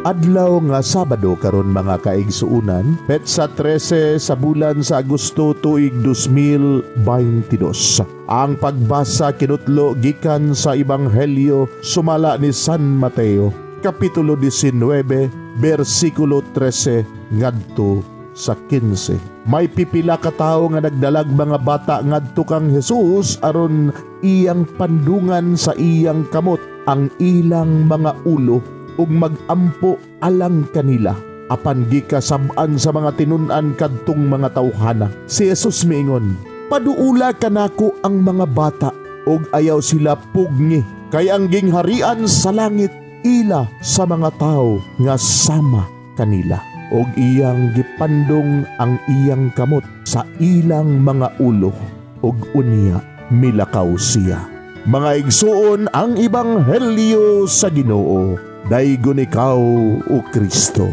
Adlaw nga Sabado karon, mga kaigsuunan, petsa 13 sa bulan sa Agosto, tuig 2022. Ang pagbasa kinutlo gikan sa Ebanghelyo sumala ni San Mateo, Kapitulo 19, bersikulo 13 ngadto sa 15. May pipila ka tawo nga nagdalag mga bata ngadto kang Jesus aron iyang pandungan sa iyang kamot ang ilang mga ulo ug magampo alang kanila. Apan gikasab-an sa mga tinun-an kadtong mga tawhana. Si Jesus miingon, "Paduula kanako ang mga bata ug ayaw sila pugngi, kay ang gingharian sa langit ila sa mga tawo nga sama kanila." Og iyang gipandong ang iyang kamot sa ilang mga ulo ug unya milakaw siya. Mga igsuon, ang Ebanghelyo sa Ginoo. Daygon ikaw, o Kristo.